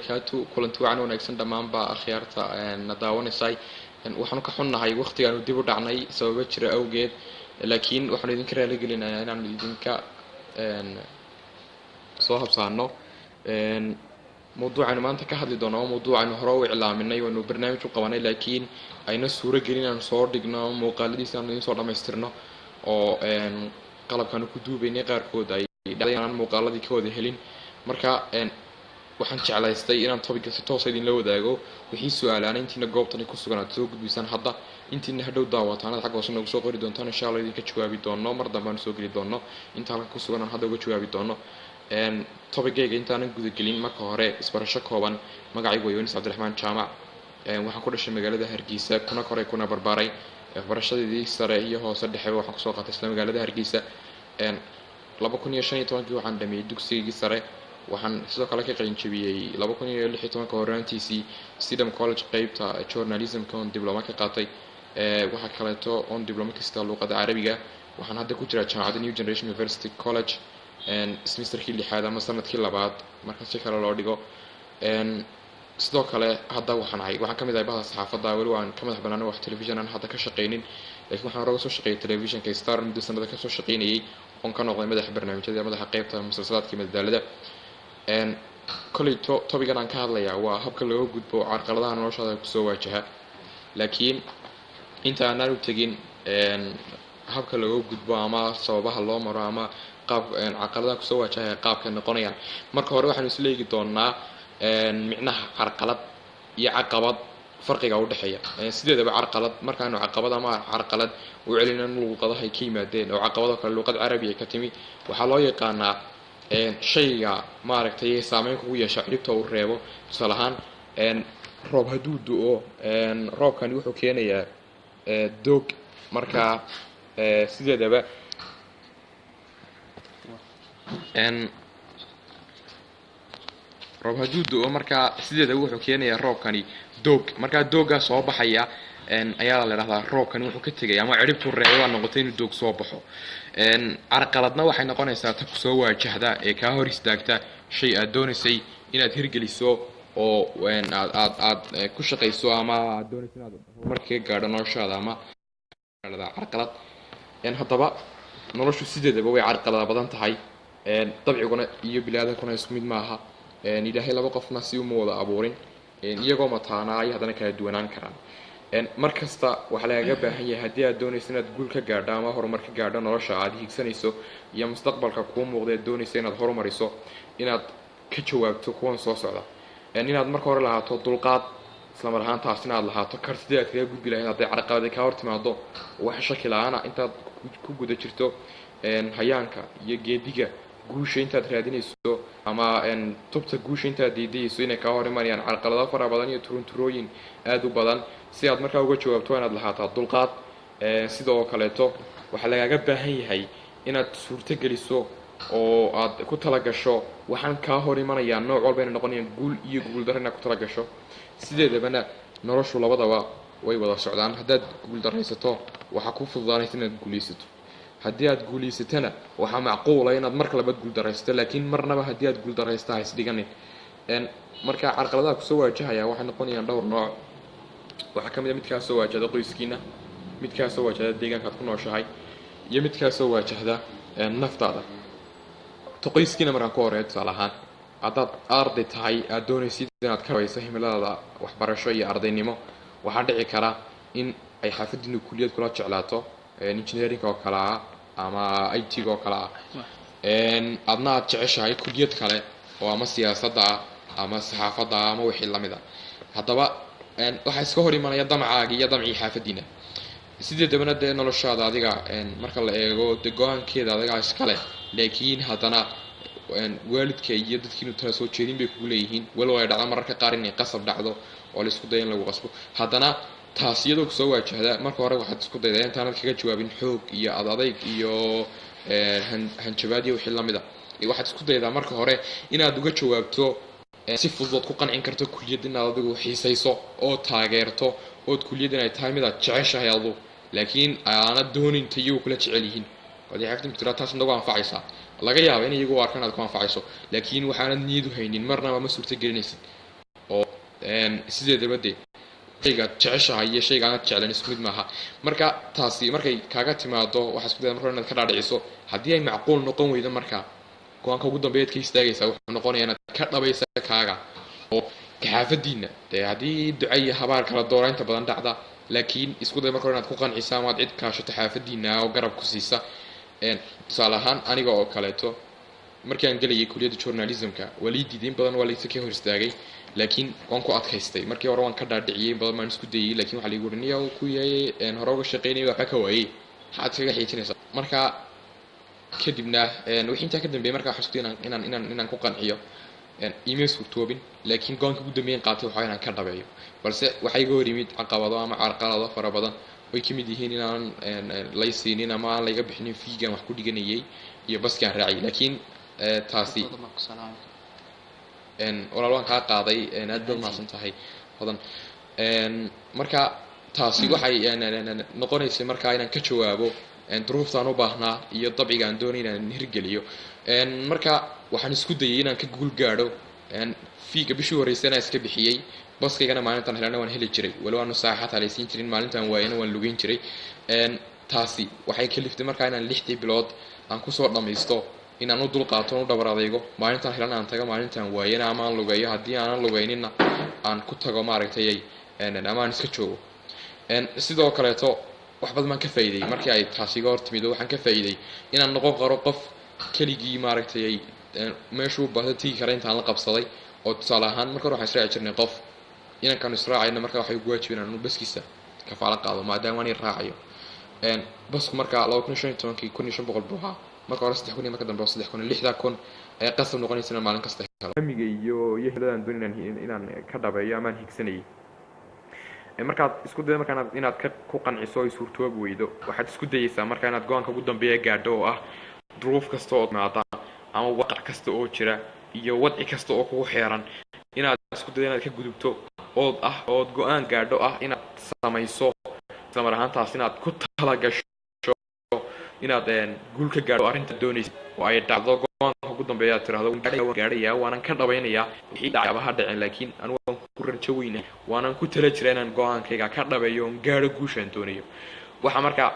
Wabarakaatu. Kulanti wacan wanaagsan dhammaanba akhyaarta na daawanaysay. Waxaanu ka xunnahay waqtigaanu dib u dhacnay sababo jira awgeed, laakiin waxaanu idinka raaligelinayaa inaanu idinka soo habsaano. Mawduucaynu maanta ka hadli doono waa mawduucaynu hore u iclaaminay waanu barnaamij u qabanay, laakiin ayna suuro gelin inaanu soo dhigno muuqaaladiisa, aanu idin soo dhamaystirno oo qalabkaanu ku duubaynay qaarkood ay dhacday aan muuqaaladii ka wada helin. Marka waxaan jeclaystay inaan topic-ga si toosa idinla wadaago. Wixii su-aalaana intiina goobtani ku sugan aad soo gudbisaan hadda, intiina hadhow daawataan aad xagga hoose noogu soo qori doontaan, insha Allah idinka jawaabi doono. Mar dambe aanu soo geli doono inta halkan ku sugan aan hadda uga jawaabi doono. Topic-gayga intaanan gudagelin, marka hore isbarasho kooban. Magacaygu waa Yunis Cabdiraxmaan Jaamac. Waxaan ku dhashay magaalada Hargeysa, kuna koray kuna barbaaray. Waxbarashadeedii sare iyo hoose dhexeba waxaan kusoo qaatay isla magaalada Hargeysa. 2015-kii waxaan dhameeyey dugsigaygii sare. Waxaan sidoo kale ka qalin jabiyey 2016-ka horaantiisii Sidam College, qeybta journalismka oon dibloma ka qaatay. Waxaa kaleeto oon dibloma ka sitaa luuqadda Carabiga. Waxaan hadda ku jiraa jaamacadda New Generation University College, semesterkii lixaad ama sanadkii labaad marka si kale loo dhigo. Sidoo kale hadda waxaan ahay, waxaan kamid ahay bahda saxaafadda. Weli waan ka madax banaana, wax television aan hadda ka shaqeynin, laakiin waxaan hore uga soo shaqeeyay telefishinka Star muddo sanada kasoo shaqeynayay, oon ka noqday madaxa barnaamijyada, madaxa qeybta musalsalaadka madadaalada. Kolley topic-gan aan ka hadlayaa waa habka looga gudbo carqaladaha noloshaada kusoo waajaha. Laakiin inta aanaan u tegin habka looga gudbo ama sababaha loo maro ama qaab carqaladaha kusoo waajahaya qaabka noqonayaan, marka hore waxaanu isla eegi doonaa micnaha carqalad iyo caqabad, farqiga udhexeeya. Sideedaba carqalad markaanu caqabad ama carqalad u celina luuqadaha ay ka yimaadeen, oo caqabadoo kale luuqad Carabi ay ka timi, waxaa loo yaqaanaa shayga maaragtay saameyn kugu yeesha, ciribta uu reebo. Tusaale ahaan, roob hadduu do-o, roobkani wuxuu keenayaa doog. Marka sideedaba roob hadduu do-o, markaa sideedaba wuxuu keenayaa roobkani doog. Markaa dooggaa soo baxaya ayaa la dhahdaa roobkani wuxuu ka tegay ama ciribtuu reebay baa noqotay inuu doog soo baxo. Carqaladna waxay noqonaysaa ta kusoo waajahda ee kaa hor istaagta shay aad doonaysay inaad hirgeliso oo aad aad aad ku shaqayso ama aad doonayso inaad horumar kaga gaadho noloshaada ama carqalad. Haddaba noloshu sideedaba way carqalada badan tahay, dabciguna iyo bini-aadankuna isku mid maaha. Ilaahay laba qofna si uma wada abuurin, iyagoo mataanaa ay haddana kala duwanaan karaan. Mar kasta waxaa lagaga baahan yahay, haddii aad doonayso inaad guul ka gaadho ama horumar ka gaadho nolosha aad hiigsanayso iyo mustaqbalka kuu muuqda eed doonayso inaad horumariso, inaad ka jawaabto kuwan soo socda: inaad marka hore lahaato dulqaad, islamar ahaantaasina aad lahaato kartidii aad kaga gudbi lahayd hadday carqaladi kaa hor timaado. Wax shaki la-aana intaad ku guda jirto hayaanka iyo geediga guusha intaad raadinayso ama tubta guusha intaad diidayso, inay kaa hor imanayaan carqalado fara badan iyo turunturooyin aada u badan. Si aad markaa uga jawaabto waa inaad lahaataa dulqaad. Sidoo kaleeto waxaa lagaaga baahan yahay inaad suurto geliso oo aad ku talagasho waxaan kaa hor imanayaa nooc walba inay noqonayaan guul iyo guuldarro, inaad ku talagasho. Sideedabana noloshu labadaba way wada socdaan. Haddaad guuldarraysato, waxaa ku fududaanaysa inaad guulaysato. Haddii aad guulaysatana, waxaa macquula inaad mar kalabaad guuldarraysato. Laakiin marnaba haddii aad guuldarraysta ha isdhiganin. Marka carqaladaha kusoo waajahaya waxay noqonayaan dhowr nooc. Waxaa ka mid a mid kaa soo waajahda qoyskiina, mid kaa soo waajahda deegaanka aad ku nooshahay, iyo mid kaa soo waajahda naftaada. Ta qoyskiina markaan ku horeeyo, tusaale ahaan haddaad arday tahay, aad doonaysid inaad ka rabayso himiladaada waxbarasho iyo ardaynimo, waxaa dhici kara in ay xaafadiinu kuliyad kula jeclaato, engineering oo kale ah ama IT-ga oo kale ah, adna aad jeceshahay kuliyad kale oo ama siyaasadda ah ama saxaafadda ah ama wixii lamid a. Haddaba waxaa iska hor imanaya damcaaga iyo damcii xaafadiina. Sideedabana dee noloshaada adiga marka la eego, dee go-aankeeda adigaa iskale, laakiin haddana waalidka iyo dadkiinu tala soo jeedin bay kugu leeyihiin. Walow ay dhacdo mararka qaar inay qasab dhacdo oo la isku dayo in lagu qasbo, haddana taas iyadoo kusoo waajahda, marka hore waxaad isku daydaa intaanad kaga jawaabin xoog iyo ad adayg iyo hanjabaad iyo wixii lamid a, waxaad isku daydaa marka hore inaad uga jawaabto si fudud ood ku qancin karto kuliyad inaad adigu xiisayso oo taageerto, ood kuliyad inay tahay mid aad jeceshahay adu, laakiin aanad doonin ta iyagu kula jecel yihiin. Waad xaftin tiraa taas nagu anfacaysaa, laga yaaba in iyagu arkaan aad ku anfacayso, laakiin waxaanad niyad u haynin marnaba ma suurta gelinaysid. Sideedaba dee shaygaad jeceshahay iyo shayga aanad jeclan isku mid maaha. Marka taasi markay kaaga timaado, waxaa isku dayda marka hore inaad ka dhaadhiciso. Haddii ay macquul noqon weydo, marka go-aanka ugu dambeeyaad ka istaagaysaa wuxuu noqonayaa inaad ka dhabaysa kaaga oo kaxaafadiina. Dee haddii duca iyo habaar kala doora inta badan dhacda, laakiin isku day marka hore inaad ku qancisa ama aad cid kaashato xaafadiina oo garab ku siisa. Tusaale ahaan, aniga oo kaleeto, markii aan gelayay kuliyadda journalismka, waa lii diiday in badan, waa laysa ka hor istaagay, laakiin waan ku adkaystay. Markii hore waan ka dhaadhiciyey, in badan baan isku dayay, laakiin waxaa laigu niyow ku yahay hore uga shaqeynayay, waxba ka waayey, maxaad iskaga xiijinaysaa? Marka kadibna wixii intaa ka dambeeyay, marka waxaan isku dayay inaan ku qanciyo. Iima suurtoobin, laakiin go-aanka ugu dambeeyan qaatay waxaa inaan ka dhabeeyo. Balse waxaa iga hor yimid caqabado ama carqalado fara badan, oy ka mid yihiin inaan lay siinin ama aan layga bixinin feegan wax ku dhiganayay iyo baskaan raaciyay. Laakiin taasi, walaal, waan kaa qaaday, aad baad mahadsan tahay, Hodan. Marka taasi waxay noqonaysay markaa inaan ka jawaabo duruuftaan u baahnaa iyo dabciga aan doonay inaan hirgeliyo. Marka waxaan isku dayay inaan ka guul gaadho. Feega bishii horreysay anaa iska bixiyey, baskaygana maalintaan helana waan heli jiray, walow aanu saaxa xataa laysiin jirin. Maalintaan waayana waan lugeyn jiray. Taasi waxay kaliftay markaa inaan 6dii bilood aan kusoo dhammaysto, inaan u dulqaato, u dhabar adaygo, maalintaan helana aan tago, maalintaan waayana ama aan lugeeyo, haddii aanan lugeynina aan ku tago maaragtay ama aan iska joogo. Sidoo kaleeto wax badan baan ka faa'iiday markii ay taasi iga hor timid, oo waxaan ka faa'iiday inaan noqon karo qof keligii maaragtay meeshuu baahdo tigi kara intaan la qabsaday. Oo tusaale ahaan, marka hore waxaan israaci jirnay qof inankaanu israacayno. Marka waxay ugu waajibin inaan baskiisa kafaalo qaado maadaama aan raacayo basku. Marka 2015kii 1500 buu ahaa marka hore, 3000 iyo marka dambe 3000. 6000 ayaa qasab noqonaysa inaan maalin kasta helo. Hamiga iyo hiladaan doon inaan ka dhabeeyo amaan higsanayay, markaad isku daydo markaa inaad ka ku qanciso ay suurtoobi weydo, waxaad isku dayeysaa markaa inaad go-aanka ugu dambeeya gaadho, oo ah duruuf kasta oo timaada ama waqac kasta oo jira iyo wadci kasta oo kugu xeeran inaad isku daydo inaad ka gudubto, ood ah ood go-aan gaadho ah inaad samayso, isla mar ahaantaas inaad ku talagasho inaad guul ka gaadho arrinta doonaysa, oo ay dhacdo go-aanka ugu dambeeya aad tirahdo, "Waan gaadhayaa, waanan ka dhabaynayaa, wixii dhacayaba ha dhaceen, laakiin anigu waan ku rajo weynahay, waanan ku tala jira inaan go-aankayga ka dhabeeyo oon gaadho guushaan doonayo." Waxaa markaa